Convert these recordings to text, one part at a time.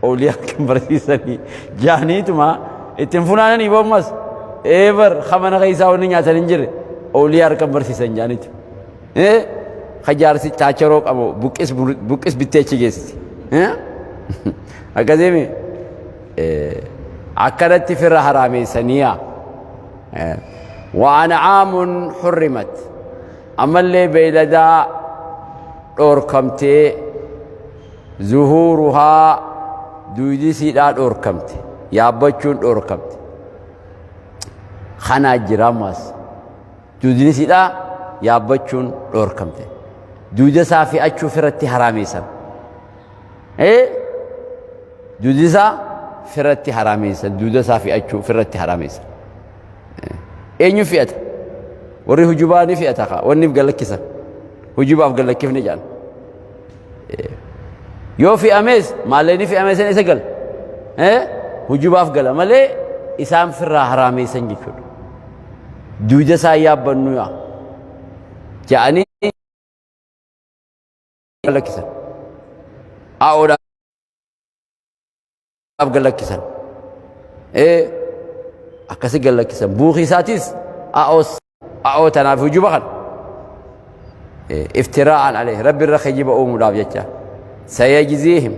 Ooliyaan kan barsiisanii jaaniituma ittiin funaananii boommas eebar kamana keessaa wanni nyaatan hin jirre ooliyaa harkan barsiisan jaaniitu. Ka jaarsi chaacharoo qabu buqqis buqqis bittee achi geessiti. Akkasiimi akkanatti firra haraameessaniiyaa. Wa'an'aamun hurrimat ammallee beeyladaa dhoorkamtee Zuhuuruhaa duydi isiidhaa dhoorkamte. Yaabbachuun dhoorkamte. Kanaa jira ammas. Duydi isiidhaa yaabbachuun dhoorkamte. Duyda isaa fe'achuu firatti haraameessan. Duydi isaa firatti haraameessan. Duyda isaa fe'achuu firatti haraameessan. Eenyu fe'ata? Warri hujubaa ni fe'ata kaa. Wanni gallakkisan. Hujubaaf gallakkifne jedhan. Yoo fe'amees maallaqni fe'ame san isa gala. Hujubaaf gala malee isaan firraa haraameessan jechuudha. Duuja isaa yaabbannu yaa ja'anii lakkisan. Aa'oodhaaf gallakkisan. Akkasi gallakkisan. Buukii isaatis aa'oos A'oo tanaaf hujuba kana iftiraa'an alayhi rabbi irra kijiba uumuudhaaf jecha sayajziihim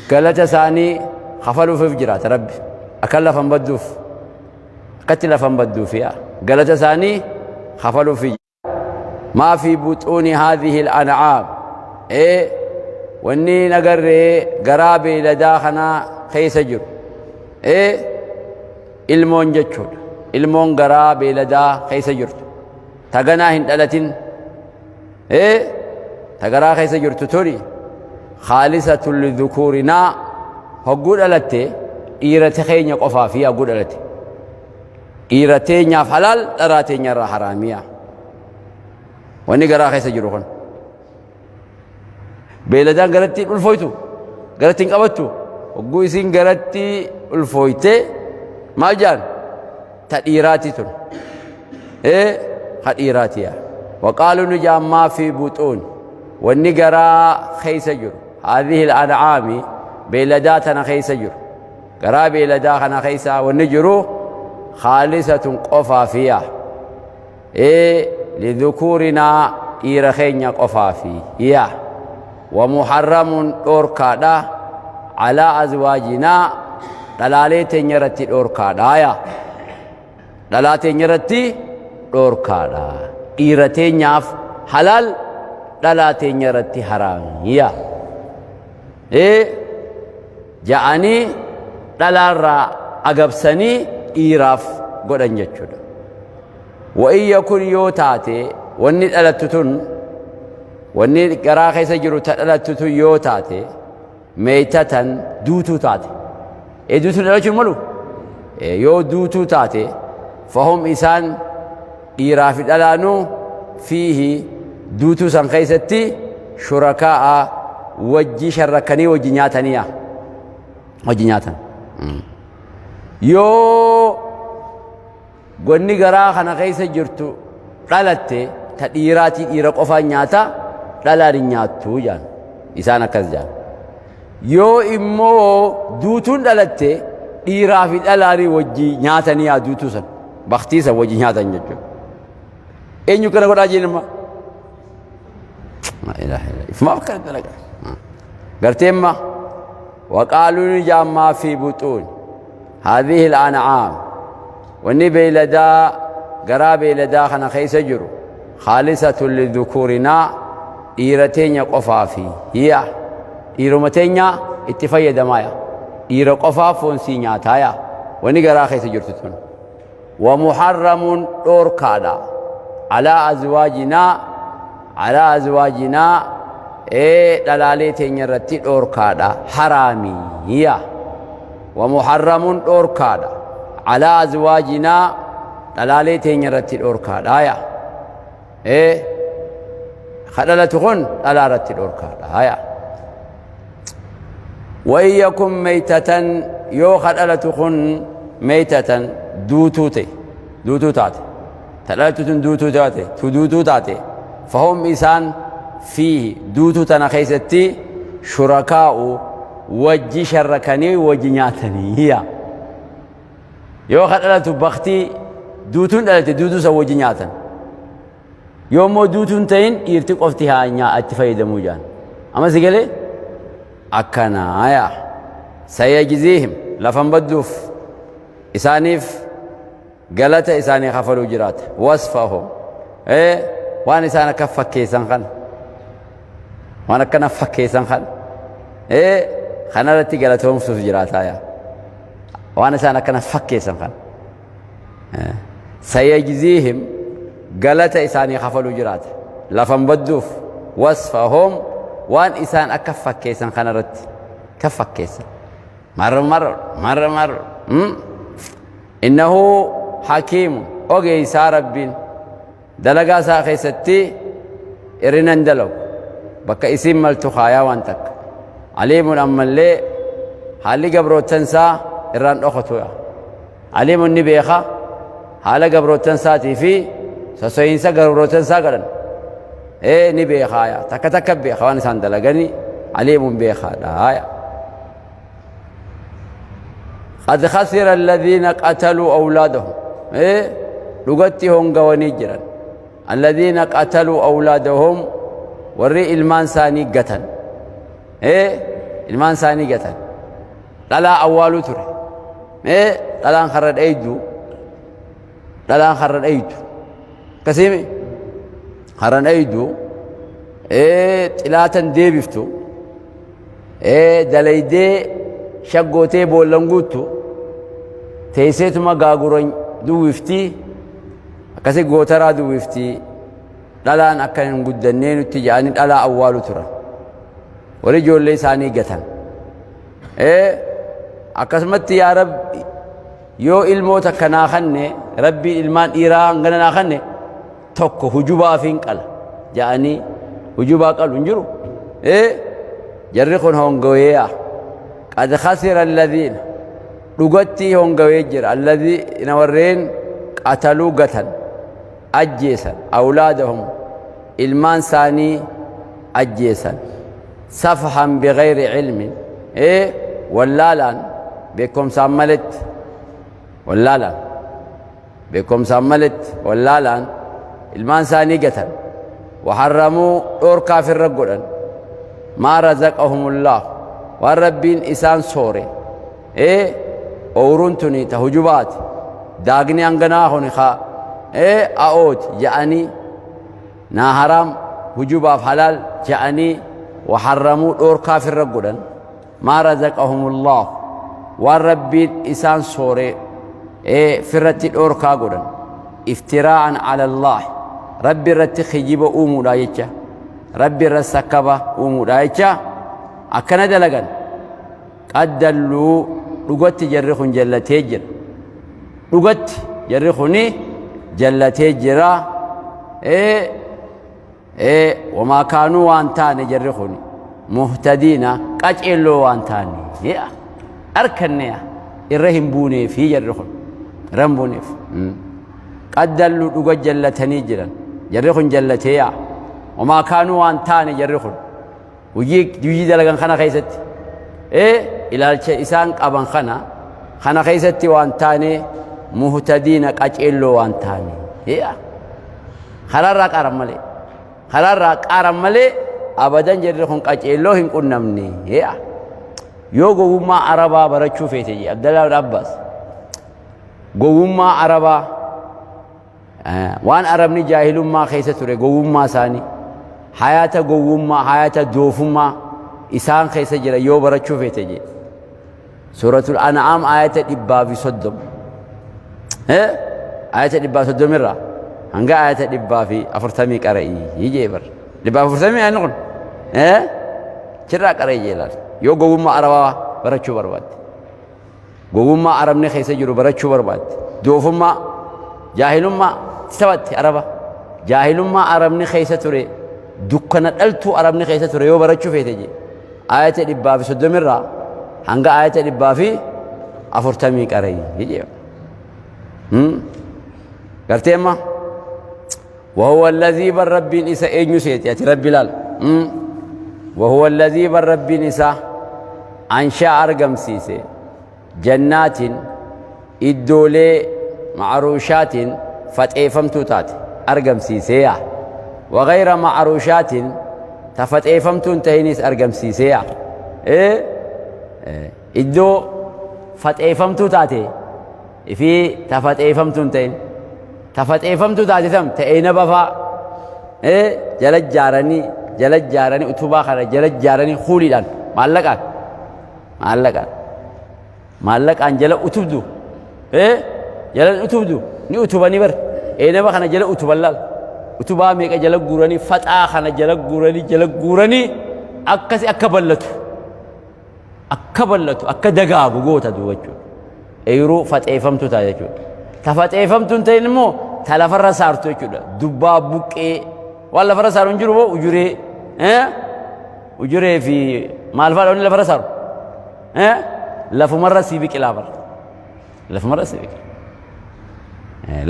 galata isaanii kafaluufiif jiraata rabbi akka lafan badduuf akkatti lafan badduuf yaa galata isaanii kafaluufi maa fi buxuuni haadhihi al'an'aam ee wanni nagarree garaa beeyladaa kanaa keessa jiru ee Ilmoon jechuudha. Ilmoon garaa beeyladaa keessa jirtu. Ta ganaa hin dhalatin. Ee ta garaa keessa jirtu tuni khaalisatun lidhukuurinaa hogguu dhalatte dhiira teenya qofaa fi hogguu dhalatte. Dhiira teenyaaf halaal dharaa teenyarraa haraamiya. Wanni garaa keessa jiru kun. Beeyladaan garatti hin ulfooytu, garatti hin qabattu. Hogguu isiin garatti ulfooyte maal jaan? Ta dhiiraati tun. Ee ha dhiiraati yaa. Waqaaluu ni jaan maa fi buxuun. Wanni garaa keessa jiru. Haadhihi al'an'aami beeyladaa tana keessa jiru. Garaa beeyladaa kana keessa wanni jiru khaalisatun qofaafi yaa. Ee lidhukuurinaa dhiira keenya qofaafi hiya wa muharramun dhoorkaadha alaa azwaajinaa dhalaalee teenya irratti dhoorkaadha ya dhalaa teenya irratti dhoorkaadha dhiira teenyaaf halaal dhalaa teenya irratti haraami ya ee ja'anii dhalaarraa agabsanii dhiiraaf godhan jechuudha. Wa'in yakun yoo taate wanni dhalattu tun wanni garaa keessa jiru ta dhalattu tun yoo taate meeytatan duutuu taate. Ee duutuu dhalachuun malu? Yoo duutuu taate fahum isaan dhiiraa fi dhalaanuu fiihi duutuu san keessatti shurakaa'a wajji sharrakkanii wajji nyaataniya wajji nyaatan. Yoo Gonni garaa kana keessa jirtu dhalatte ta dhiiraatii dhiira qofaan nyaata dhalaan hin nyaattu jaan isaan akkas jaan. Yoo immoo duutuun dhalatte dhiiraa fi dhalaanii wajji nyaatanii yaa duutuu san baktii san wajji nyaatan jechuudha. Eenyu kana godhaa jeen immoo? Laa ilaaha illallah. Ifumaaf akkana dalagaa. Gartee imma waqaaluu ni jaammaa fi buxuun. Haadhihi al-an'aam wanni beeyladaa garaa beeyladaa kana keessa jiru khaalisatun lidhukuurinaa dhiira teenya qofaafi hiya dhiiruma teenya itti fayyadamaaya dhiira qofaaf foon sii nyaataaya wanni garaa keessa jirtu tun wa muharramun dhoorkaadha alaa azwaajinaa alaa azwaajinaa ee dhalaalee teenya irratti dhoorkaadha haraami hiya wa muharramun dhoorkaadha alaa azwaajinaa dhalaalee teenya irratti dhoorkaadha ya ee ka dhalatu kun dhalaa irratti dhoorkaadha ya وإن يكن ميتة yoo ka dhalatu kun meytatan duutuu ta'e duutuu taate ta dhalatu tun duutuu taate tu duutuu taate fahum isaan fiihi duutuu tana keessatti shurakaa'u Wajji sharrakanii wajji nyaatanii yaa. Yoo ka dhalatu baktii duutuun dhalate duutuu san wajji nyaatan. Yoo immoo duutuun ta'in dhiirti qofti haa nyaa itti fayyadamuu jaan. Amma si galee akkanaa yaa. Sayajziihim lafan badduuf isaaniif galata isaanii kafaluu jiraata. Wasfahum waan isaan akka fakkeessan kana. Waan akkana fakkeessan kana. Kanarratti galatoomsuuf jiraataa yaa. Waan isaan akkana fakkeessan kana. Sayajziihim galata isaanii kafaluu jiraata. Lafan badduuf wasfahum waan isaan akka fakkeessan kanarratti ka fakkeessan. Marra marra marra marra. Innahu hakiimu ogeessaa Rabbiin dalagaa isaa keessatti irrina hin dalagu. Bakka isiin maltu kaayaa waan takka. Aliimuun ammallee haalli gabroottan isaa irraan dhokatu. Aliimuun ni beeka haala gabroottan isaatii fi soso'iinsa gabroottan isaa godhan. Ee ni beekaaya. Takka takka beeka waan isaan dalaganii aliimuun beekaadha. Qad khasira alladhiina qataluu awlaadahum. Ee dhugatti hongawanii jiran. Alladhiina qataluu awlaadahum warri ilmaan isaanii gatan. Ee ilmaan isaanii gatan. Dhalaa awwaaluu ture. Ee dhalaan karra dheeydu. Dhalaan karra dheeydu. Akkasiimi karra dheeydu. Ee xilaatan deebiftu. Ee dalaydee shaggootee boollan guuttu teesseetuma gaaguran duwwifti akkasi gootaraa duwwifti dhalaan akka hin guddannee nutti jedhanii dhalaa awwaalu turan. Warri ijoollee isaanii gatan. Ee akkasumatti yaa Rabbi yoo ilmoo takka naa kanne Rabbiin ilmaan dhiiraa hangana naa kanne tokko hujubaaf hin qala ja'anii hujubaa qalu hin jiru. Ee jarri kun hongaweeya. Qad khasira alladhiina dhugatti hongawee jira alladhiina warreen qataluu gatan ajjeesan awlaadahum ilmaan isaanii ajjeesan safhan bighayri ilmin ee wallaalaan beekumsaan maletti wallaalaan beekumsaan maletti wallaalaan ilmaan isaanii gatan waharramuu dhoorkaa firra godhan maa razaqahumullah waan Rabbiin isaan soore ee ooyruun tuni ta hujubaati daagni hanganaa kuni ka ee a'ooti ja'anii naa haraam hujubaaf halaal ja'anii waharramuu dhoorkaa firra godhan maa razaqahumullah waan Rabbiin isaan soore ee firratti dhoorkaa godhan iftiraa'an ala Allah Rabbi irratti kijiba uumuudha jecha Rabbi irra sakkaba uumuudha jecha akkana dalagan qaddalluu dhugatti jarri kun jallatee jira dhugatti jarri kuni jallatee jira ee Ee wamaa kaanuu waan taane jarri kun muhtadiina qaceelloo waan taane yaa arkanne yaa irra hin buuneefi jarri kun irra hin buuneef. Qaddallu dhuga jallatanii jiran jarri kun jallatee yaa wamaa kaanuu waan taane jarri kun hojii hojii dalagan kana keessatti ee ilaalcha isaan qaban kana kana keessatti waan taane muhtadiina qaceelloo waan taane yaa karaarraa qaaran malee karaarraa qaaran malee abadan jarri kun qaceelloo hin qunnamne yaa yoo gowwummaa arabaa barachuu feete jee Abdallaa bin Abbaas gowwummaa arabaa waan arabni jaahilummaa keessa ture gowwummaa isaanii hayaata gowwummaa hayaata doofummaa isaan keessa jira yoo barachuu feete jee suuratul an'aam ayata 130 ayata 130 irraa hanga ayata 140 qara'ii jee bar 140 ayni kun chirraa qara'ii jee laal yoo gowwummaa arabaa barachuu barbaadde Gowwummaa Arabni keessa jiru barachuu barbaadde. Doofummaa, jaahilummaa taphatte Araba. Jaahilummaa Arabni keessa ture, dukkana dhaltuu Arabni keessa ture yoo barachuu feete jee. Ayata 130 irraa hanga ayata 140 qara'i jedhee. Gartee amma وهو الذي بر ربين إسا eenyu seeti ati rabbi laal. وهو الذي بر ربين إسا Anshaa argamsiise jannaatin iddoolee ma'ruushaatin faxeefamtuu taate argamsiiseeya. Wagayra ma'ruushaatin ta faxeefamtuu hin tahinis argamsiiseeya. Iddoo faxeefamtuu taate fi ta faxeefamtuu hin tahin. Ta faxeefamtuu taate tam ta eenaba faa jala jaaranii jala jaaranii utubaa kana jala jaaranii kuuliidhaan maallaqaan maallaqaan maallaqaan jala utubdu jala utubdu ni utubanii bar eenaba kana jala utuban laal utubaa meeqa jala guuranii faxaa kana jala guuranii jala guuranii akkasi akka ballatu akka bal'atu akka dagaagu goota duuba jechuudha. Eeyiruu faxeeffamtuu ta'a jechuudha. Ta faxeeffamtuu hin ta'in immoo ta lafarra saartu jechuudha. Dubbaa buqqee waan lafarra saaru hin jiru moo ujuree ujuree fi maal fa'aadha wanni lafarra saaru lafumarra sii biqilaa bara lafumarra sii biqila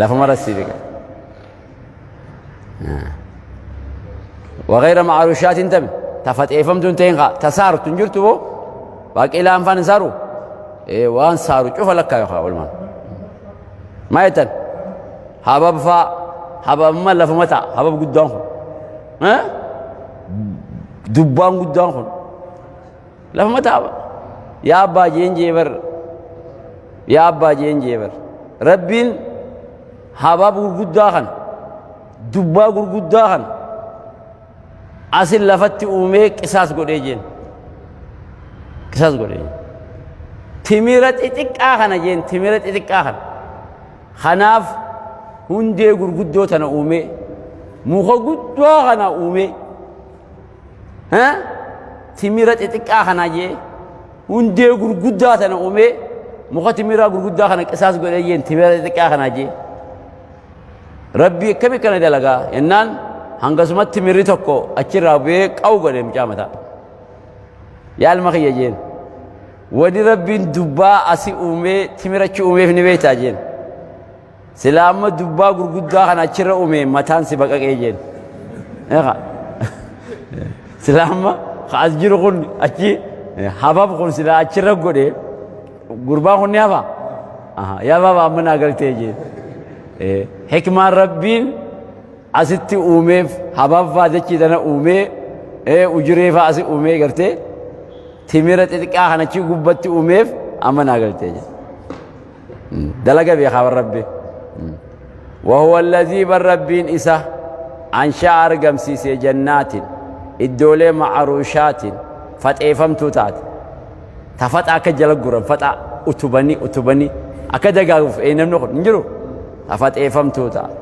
lafumarra sii biqila. وغير معروشات تم تفتيفمت تين تسارت جرت بو باقي لا انفان سارو إيه وان سارو شوف لك يا خا علمان ما يتن حباب فا حباب ما لف متى حباب قدام ها دبان قدام لف متى يا ابا جين جيبر يا ابا جين جيبر ربين Habaab gurguddaa kana, dubbaa gurguddaa kana asin lafatti uumee qisaas godhee jeen. Qisaas godhee jeen. Timira xixiqqaa kana jeen, timira xixiqqaa kana. Kanaaf hundee gurguddoo tana uumee, muka guddaa kana uumee, timira xixiqqaa kana jee hundee gurguddaa tana uumee muka timiraa gurguddaa kana qisaas godhee jeen timira xixiqqaa kana jee rabbii akkami kana dalagaa jennaan hangasumatti timirri tokko achirraa bu'ee qawu godhe mucaa mataa yaa ilma kiyya jeen wani rabbiin dubbaa asi uumee timira achi uumeef ni beektaa jeen Silaa amma dubbaa gurguddaa kana achirra uume mataan si baqaqee jeen. Eeqa. Silaa amma ka as jiru kun achi habab kun silaa achirra godhe gurbaan kun ni hafa. Aha, Yaa baaba amma naa galtee jeen. Hikmaan rabbiin asitti uumeef habab faa dachii tana uumee ujuree faa asi uumee gartee timira xixiqqaa kana achi gubbatti uumeef amma naa galtee jeen. Dalaga beekaa bar rabbi. Wahuwa allazii bar rabbiin isa anshaa argamsiise jannaatin iddoolee ma'aruushaatin faxeefamtuu taate. Ta faxa akka jala guran faxa utubanii utubanii akka dagaaguuf ee namni kun hin jiru. Ta faxeefamtuu taate.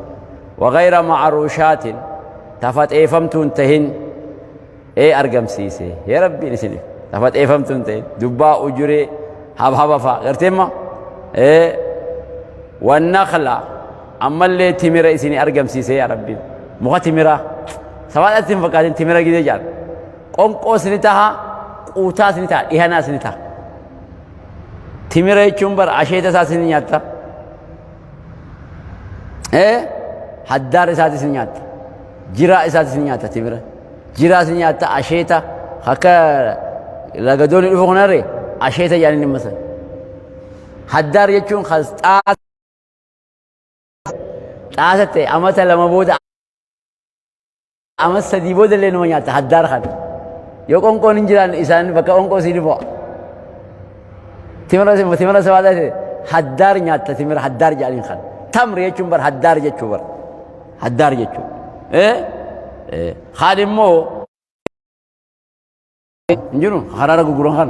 Wagayra ma'aruushaatin ta faxeefamtuu hin tahin ee argamsiise yaa rabbiin isiniif lafa xeefamtu hin ta'in dubbaa ujuree habhaba fa'a garteemma ee wannakla ammallee timira isinii argamsiise yaa rabbiin muka timiraa sabaadhaatti hin fakkaatin timira gidee jaal qonqoos ni taha quutaas ni taha dhihanaas ni taha timira jechuun bara asheeta isaas ni nyaatta ee haddaar isaatis ni nyaatta jiraa isaatis ni nyaatta timira Jiraas ni nyaatta asheeta akka lagadooni dhufu kanarre asheeta jedhanii ni masan. Haddaar jechuun kan xaasa ta'e amata lama booda ama sadii booda illee nama nyaatta haddaar kana. Yoo qonqoon hin jiraan isaan bakka qonqoo sii dhufa. Timira timira sabaa ta'e haddaar nyaatta timira haddaar jedhaniin kan. Tamri jechuun bar haddaar jechuu bar. Haddaar jechuudha. Kaan immoo hin jiru karaara gurguran kan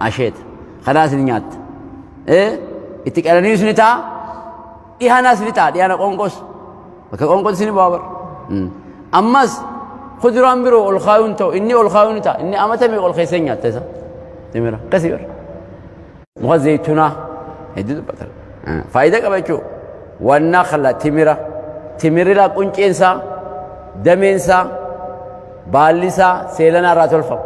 asheeta kanaas ni nyaatta. Itti qananiis ni ta'a dhihanaas ni ta'a dhihana qonqos bakka qonqos ni bu'aa bara. Ammas kuduraan biroo ol kaayuun ta'u inni ol kaayuun ni ta'a inni amata meeqa ol keessee nyaatta isa timira akkasii bara. Muka zaytunaa hedduu dubbatan. Faayidaa qaba jechuudha. Wannakla timira. Timirri laa qunceensaa, dameensaa, baalli isaa seelanaa irraa tolfama.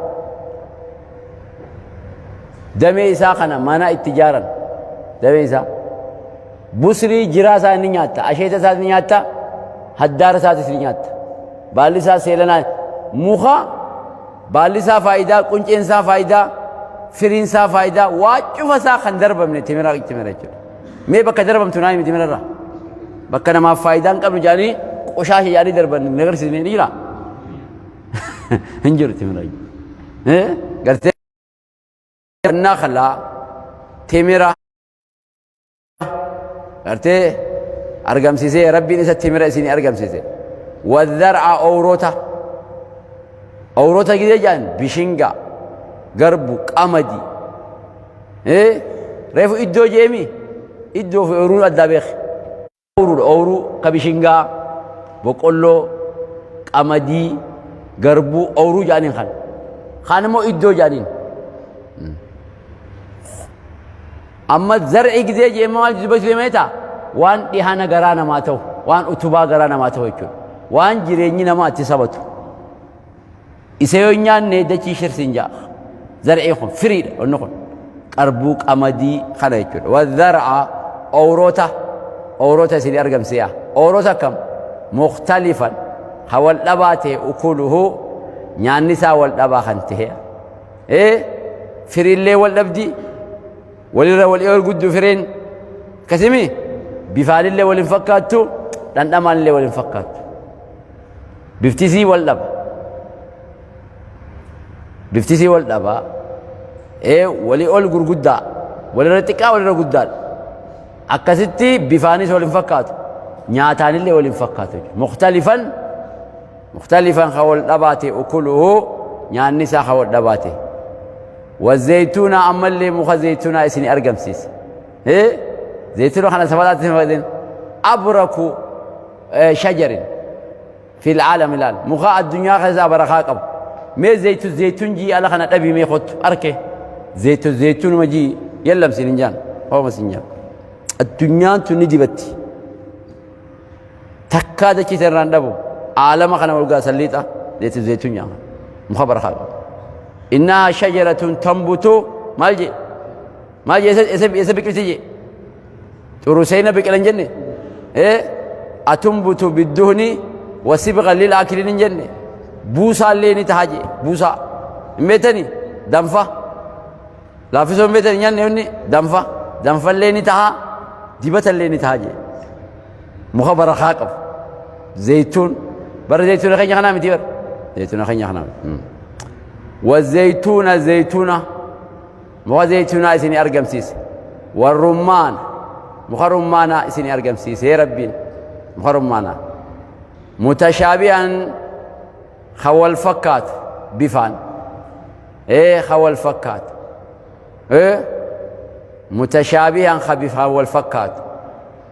Damee isaa kana mana itti ijaaran. Damee isaa. Busrii jiraa isaa ni nyaatta. Asheeta isaas ni nyaatta. Haddaara isaatis ni nyaatta. Baalli isaa seelanaa muka Baalli isaa faayidaa, qunceen isaa faayidaa, firiin isaa faayidaa, waa cufa isaa kan darbamne timira timira jechuudha. Mee bakka darbamtu naa himi timirarraa. Bakka namaaf faayidaa hin qabnu jedhanii qoshaasha jedhanii darban hin agarsiisne ni jira. Hin jiru timira. Gartee nakhlaa timira gartee argamsiisee rabbiin isa timira isinii argamsiise. Wazar'a owrota owrota gidee jedhan bishingaa garbu qamadi reefu iddoo jeemi iddoo fi owruun addaa beeki. Owruudha owruu ka bishingaa boqqolloo qamadii garbuu owruu jedhaniin kan kaan immoo iddoo jedhaniin. Amma zar'i gizee jee maal dubbachuu deemee ta'a? Waan dhihana garaa namaa ta'u, waan utubaa garaa namaa ta'u jechuudha. Waan jireenyi namaa itti sabatu. Isa yoo nyaanne dachii shirsiin ja'a. Zar'i kun firiidha wanni kun. Qarbuu qamadii kana jechuudha. Wazar'a owroota owroota isin argamsiya. Owroota akkam? Mukhtalifan ha wal dhabaa ta'e ukuluhu nyaanni isaa wal dhabaa kan ta'e. Ee firiillee wal dhabdi walirra wal ol guddu firiin akkasimi bifaanillee wal hin fakkaattu dhandhamaanillee wal hin fakkaattu. Biftisii wal dhaba. Biftisii wal dhaba. Ee walii ol gurguddaa walirra xiqqaa walirra guddaadha. Akkasitti bifaanis wal hin fakkaatu nyaataanillee wal hin fakkaatu. Mukhtalifan Mukhtalifan ka wal dhabaa ta'e ukuluhu nyaanni isaa ka wal dhabaa ta'e. Wazaytuuna ammallee muka zaytuunaa isin argamsiise. Zaytuuna kana safataatti hin fayyadin. Abraku shajarin fil aalam ilaal. Muka addunyaa keessaa barakaa qabu. Mee zaytu zaytuun jii ala kana dhabii mee kottu arke. Zaytu zaytuunuma jii yallam sin hin jaan. Hooma sin jaan. Addunyaan tun ni dibatti. Takkaa dachii irraa hin dhabu. Aalama kana ol gaa salliixa zeetu zeetuun nyaama. Muka barakaa qabu. Innaa shajaratun tambutu maal jee? Maal jee eessa biqilti jee? Xuruseyna biqilan jenne? Ee atumbutu bidduhni wasibqa lil akilin hin jenne? Buusaallee ni taha jee buusaa. Hin beektani? Danfa. Laaffisoo hin beektani nyaanni inni danfa. Danfallee ni taha dibatallee ni taha jee. Muka barakaa qabu. Zayituun bara zayituuna keenya kanaa miti bara. Zayituuna keenya kanaa miti. Wazayituuna zayituuna muka zayituunaa isinii argamsiise. Warrummaan muka rummaanaa isinii argamsiise rabbiin muka rummaanaa. Mutashaabihan ka wal fakkaatu bifaan. Ee ka wal fakkaatu. Ee mutashaabihan ka bifaan wal fakkaatu.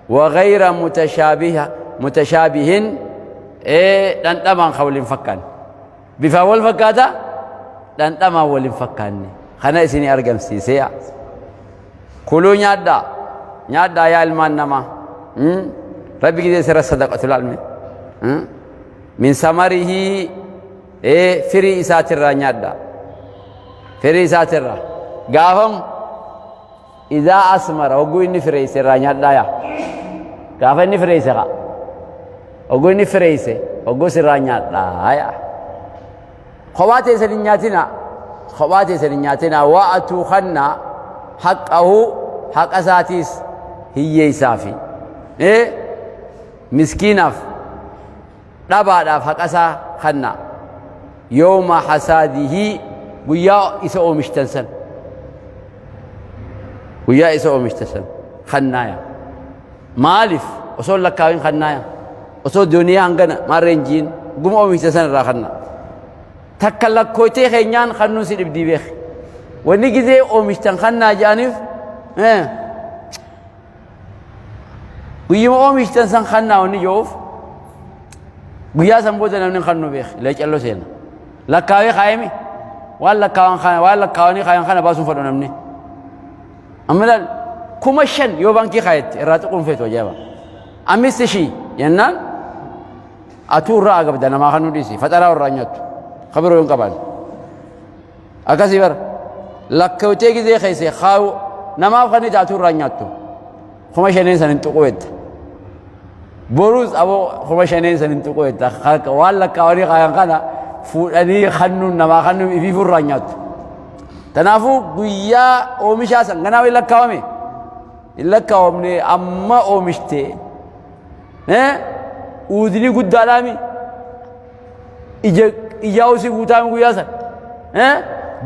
وغير متشابه متشابه ee dhandhamaan ka wal hin fakkaanne bifaan wal fakkaata dhandhamaan wal hin fakkaanne kana isinii argamsiisee kuluu nyaadhaa nyaadhaa yaa ilmaan namaa rabbi gidee sirra sadaqatu laalme min samarihii ee firii isaatirraa nyaadhaa firii isaatirraa gaafam Idaa asmara hogguu inni fireeyse irraa nyaadhaa yaa. Gaafa inni fireeyse kaa. Hogguu inni fireeyse hogguu sirraa nyaadhaa yaa. Kophaa teessan hin nyaatinaa. Kophaa teessan hin nyaatinaa. Wa'atuu kannaa haqqahu haqa isaatiis hiyyeessaafi. Miskiinaaf dhabaadhaaf haqa isaa kannaa. Yooma hasaadihii guyyaa isa oomishtan san. Guyyaa isa oomishtan san kannaaya. Maaliif osoo hin lakkaawin kannaaya. Osoo duniyaa hangana maarreen jiin guma oomishtan san irraa kannaa. Takka lakkooytee keenyaan kannuun si dhibdii beeki. Wanni gizee oomishtan kannaa jedhaniif Guyyuma oomishtan san kannaa wanni jiruuf guyyaa san booda namni hin kannuu beeki leecalloo seena. Lakkaawee kaayemi waan lakkaawan kana waan lakkaawanii kaayan kana baasuun fedhu namni. Amma ilaal 5000 yoo baankii kaayetti irraa tuquun feetu ajaa'iba. Ammisti shii jennaan atuu irraa agabda namaa kannuu dhiisi faxaraa irraa nyaattu kabiroo hin qabaanne. Akkasii bara lakkootee gizee keessa kaayu namaaf kan taatu irraa nyaattu 5000n san hin tuqu jetta. Boruus aboo 5000n san hin tuqu jetta. Waan lakkaawanii kaayan kana Fuudhanii kannuun namaa kannuun ifiifuu irraa nyaattu. Tanaafuu guyyaa oomishaa san ganaa hin lakkaawame. Hin lakkaawamne amma oomishte. Uudni guddaadhaami. Ija ijaa usii guutaami guyyaa san.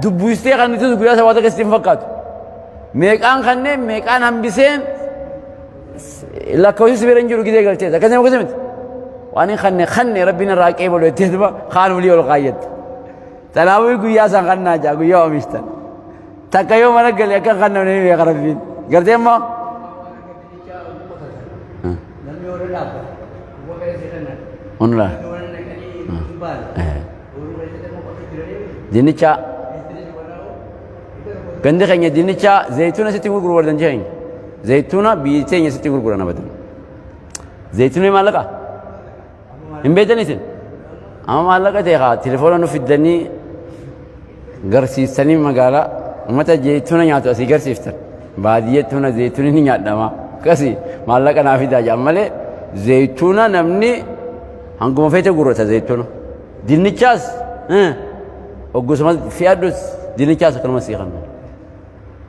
Dubbistee kan nuti guyyaa san waan akkasitti hin fakkaatu. Meeqaan kanneen meeqaan hambiseen lakkoofsi bira hin jiru gidee galtees akkasii akkasii miti. Waan hin kanne kanne rabbiin irraa qeebalu jetteetuma kaan olii ol kaayyatte. Tanaafuu guyyaa san kannaa jaa guyyaa oomishtan. Takka yoo mana gale akka hin kannamne ni beeka rabbiin. Gartee immoo. Namni warra dhaabbatu. Uwwa keessa kennan. Onla. Warra naqanii hin baane. Warra keessatti immoo qotu jiranii. Dinnicha gandi keenya dinnicha zayituuna sitti gurguru wardan keenya. Zayituuna biyyi teenya sitti gurguran abadan. Zayituunni maallaqa? Hin beektan isin? Amma maallaqa ta'e kaa telefoona nu fiddanii garsiistanii magaalaa uummata zayituuna nyaatu asii garsiiftan. Baadiyyeetti huna zayituunni ni nyaadhama. Akkasii maallaqa naa fidaa jedhan malee zayituuna namni hanguma feete gurrata zayituuna. Dinnichaas oggusuma fe'adhus dinnichaas akkanuma sii kennu.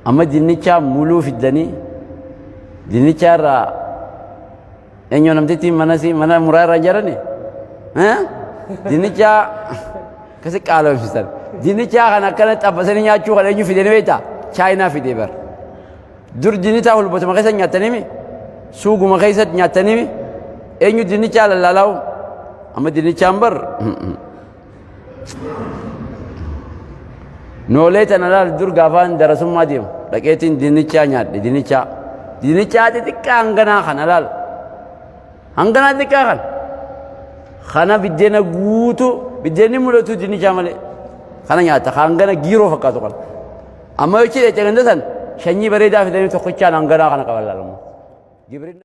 Amma dinnichaa muluu fiddanii dinnichaa irraa eenyu namtittiin mana sii mana muraa irraa ijaarani? Dinnichaa akkasi qaalomsisan. Dinnichaa kan akkana xabbasanii nyaachuu kan eenyu fidanii beektaa? Chaayinaa fidee bara. Dur dinnichaa hulbatuma keessa nyaataniimi? Suuguma keessa nyaataniimi? Eenyu dinnichaa lallaalaa'u? Amma dinnichaan bar Noolee tana laal dur gaafaan darasummaa deemu dhaqeetiin dinnichaa nyaadhe dinnichaa. Dinnichaa xixiqqaa hanganaa kana laal. Hanganaa xixiqqaa kana. Kana biddeena guutuu biddeenni mul'atu dinnichaa malee. Kana nyaata hangana giiroo fakkaatu kana. Amma yoo cidhe ganda san sanyii bareedaa fidanii tokkichaan hanganaa kana qaban laalamu. Gibirina.